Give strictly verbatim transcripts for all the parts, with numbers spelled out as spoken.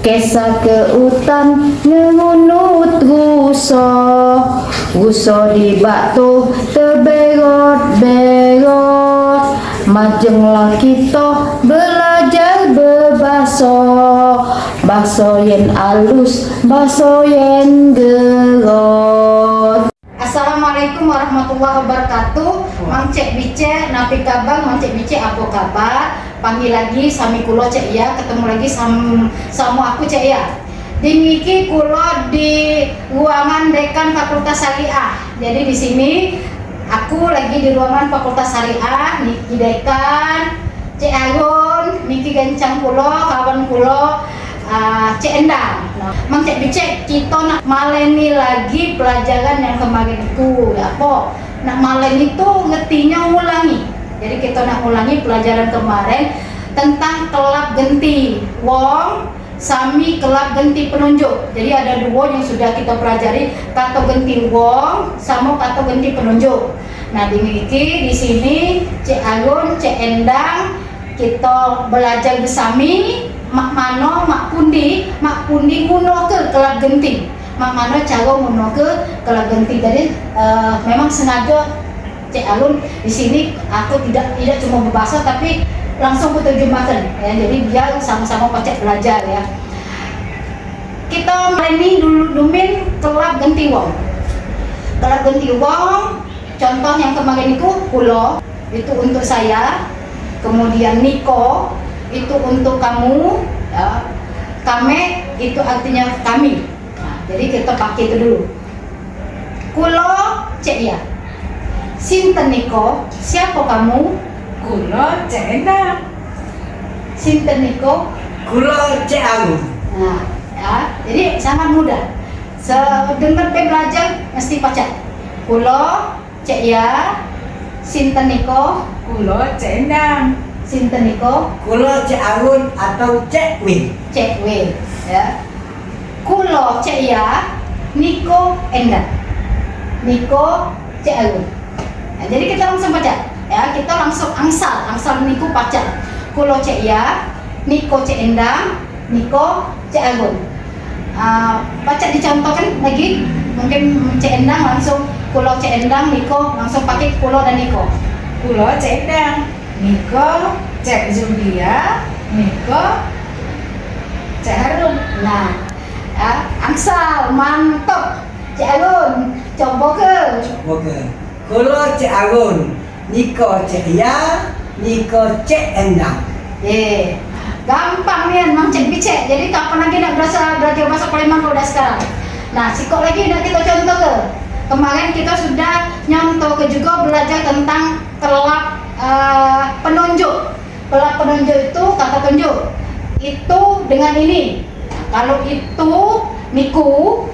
Kesah ke utan ngengunut ruso, ruso di bak tu teberot-berot. Majenglah kito belajar bebaso, baso yen alus, baso yen gerot. Assalamualaikum warahmatullahi wabarakatuh. Mang Cek Bicek, napi kabar? Mang Cek Bicek, apo kabar? Panggil lagi sami kulo Cek Ia, ketemu lagi sam-, samo aku Cek Ia. Di niki kulo di ruangan Dekan Fakultas Syariah. Jadi di sini aku lagi di ruangan Fakultas Syariah, niki Dekan, Cek Arun, niki gancang kulo, kawan kulo, ah, Cek Endang. Nah, Mang Cek Bicek, kito nak maleni lagi pelajaran yang kemarin tu. Apo? Nak maleni tu ngertinyo ngulangi. Jadi kito nak ngulangi pelajaran kemarin tentang kelap genti wong sami kelap genti penunjuk. Jadi ada duo yang sudah kito pelajari, kato genti wong samo kato genti penunjuk. Nah, di niki, di sini, Cek Arun, Cek Endang, kito belajar besami, mak mano, mak pundi, mak pundi ngunoke kelap genti. Mak mano caro ngunoke kelap genti. Jadi, eh, memang sengajo Cek Arun di sini, aku tidak, tidak cuma bebaso, tapi langsung kuterjemahkan, ya. Jadi biar samo-samo pacak belajar, ya. Kito maleni dulu dumin kelap genti wong. Kelap genti wong, contoh yang kemarin itu kulo, itu untuk saya. Kemudian niko, itu untuk kamu, ya. Kame, itu artinya kami. Nah, jadi kito pakai itu dulu. Kulo Cek Ia. Sinten niko? Siapo kamu? Kulo Cek Endang. Sinten niko? Kulo Cek Arun. Nah, ya, jadi sangat mudah. Sedenger pe belajar mesti pacak. Kulo Cek Ia. Sinten niko? Kulo Cek Endang. Sinten niko? Kulo Cek Arun atau Cek Win. Cek Win, ya. Kulo Cek Ia, niko Endang. Niko Cek Arun. Nah, jadi kito langsung pacak, ya, kito langsung angsal, angsal niku pacak. Kulo Cek Ia, niko Cek Endang, niko Cek Arun. Ah, pacak dicontohkan lagi, mungkin Cek Endang langsung, kulo Cek Endang, niko langsung pakai kulo dan niko. Kulo Cek Endang, niko Cek Zulia, niko Cek Harun. Nah, ya, angsal, mantap. Cek Arun, coba ke? Coba ke? Kulo Cek Arun, niko Cek Ia, niko Cek Endang. Eh, gampang nian, Mang Cek Bicek. Jadi kapan lagi nak berasa belajar bahasa Palembang kalau dak sekarang? Nah, sikok lagi nak kita contoh ke. Kemarin kita sudah nyontoh ke juga belajar tentang kelap, eh, penunjuk. Kelap penunjuk itu kata tunjuk. Itu dengan ini. Nah, kalau itu niku,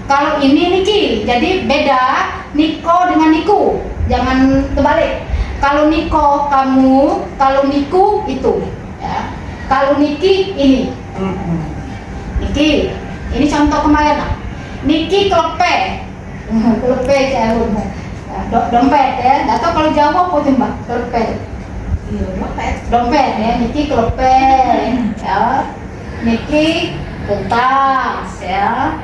kalau ini niki. Jadi beda niko dengan niku. Jangan terbalik. Kalau niko kamu, kalau niku itu. Ya. Kalau niki ini. Mm-mm. Niki. Ini contoh kemarin lah. Niki kelepe. Kelepe, Cak Arun. Do-, dompet, ya. Dak tau kalau Jawa apa tu, Mbak? Kelepe. Iya, dompet. Dompet, ya. Niki kelepe. Ya. Niki kertas, ya.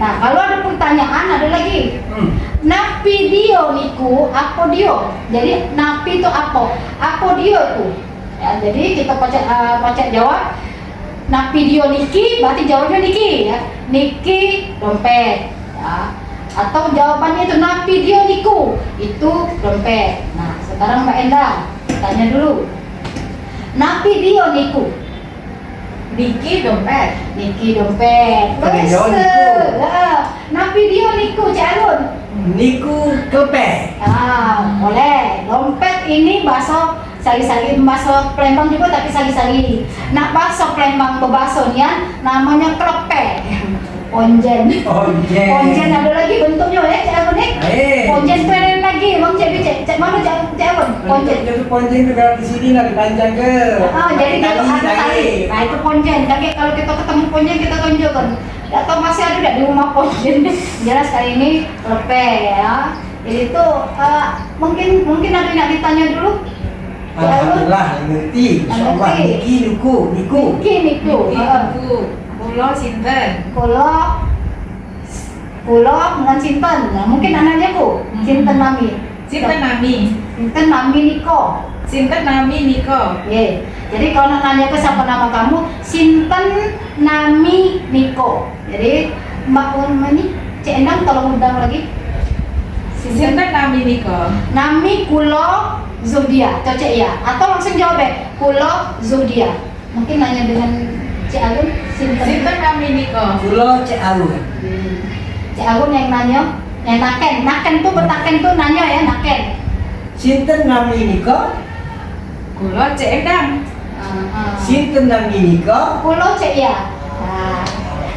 Nah, kalau ada pertanyaan, ada lagi. Hmm. Napi dio niku, apa dio? Jadi, napi tu apa? Apa dio tu? Ya, jadi kita pacak, eh, pacak jawab, napi dio niki, berarti jawabnya niki, ya. Niki dompet, ya. Atau jawabannya itu napi dio niku, itu dompet. Nah, sekarang Mbak Enda, tanya dulu. Napi dio niku? Niki dompet. Niki dompet. Pakai jawab niku. Betul. Ha. Napi dio niku, Cak Arun? Niku kelepe. Ah, boleh. Dompet ini bahasa sari-sari, bahasa Palembang juga tapi sari-sari. Nak bahasa Palembang bebahaso nian namanya kelepe. Ponjen. Ponjen. Ponjen ada lagi bentuknya ya, Cak Arun nih. Eh. Ponjen tu lain lagi, Bang Cek Bicek. Cak mana Cak, Cak Arun? Ponjen. Itu ponjen tu kalau di sini lah dipanjang ke. Ah, jadi kalau ada tali. Nah, itu ponjen. Tapi kalau kita ketemu ponjen kita tunjukkan. Dak tahu masih ada dak di rumah ponjen. Jelas kali ini kelepe ya. Jadi tu, eh, mungkin, mungkin ada nak ditanya dulu. Alhamdulillah, ngerti. Insyaallah, ngerti. Niki niku, niku. Niki niku. Niki niku. Kulo sinten? Kulo, kulo ngan sinten. Nah, mungkin anaknya ku, sinten nami? Sinten nami? Sinten nami niko? Sinten nami niko? Ye. Jadi kalau nak nanya ke siapa nama kamu, sinten nami niko. Jadi, Mbak Wan Mani, Cek Endang tolong undang lagi. Sinten? Sinten nami niko? Nami kulo Zuhdia, atau Cek Ia, atau langsung jawab deh, kulo Zuhdia. Mungkin nanya dengan Cek Alun, sinten? Sinten nami niko? Kulo Cek Alun. Hmm. Cek Alun yang nanya, yang naken. Naken tuh, betaken tuh nanya ya, naken. Sinten nami niko? Kulo Cek Endang. Sinten nami niko? Kulo Cek Ia. Nah,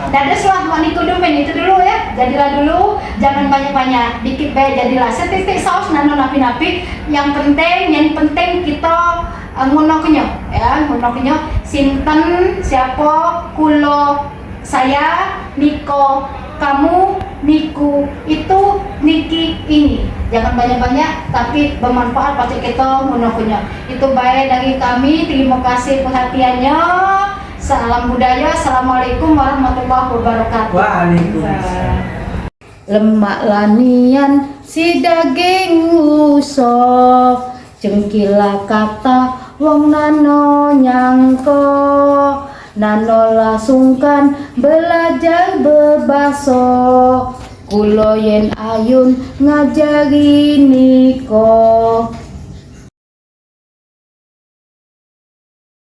dados lah mak niku dumen itu dulu ya. Jadilah dulu, jangan banyak-banyak, dikit bae jadilah. Setitik saus nano napi-napi. Yang penting, yang penting kita eh, ngunokenyo, ya, ngunokenyo. Sinten, siapa, kulo, saya, niko, kamu, niku, itu, niki, ini. Jangan banyak-banyak, tapi bermanfaat pacak kita ngunokenyo. Itu bae dari kami, terima kasih perhatiannya. Salam budaya, Assalamualaikum warahmatullahi wabarakatuh. Waalaikumsalam. Lemak lanian si daging usop, cengkila kata wong nano nyangko, nano lah sungkan belajar bebaso, kulo yen ayun ngajari niko.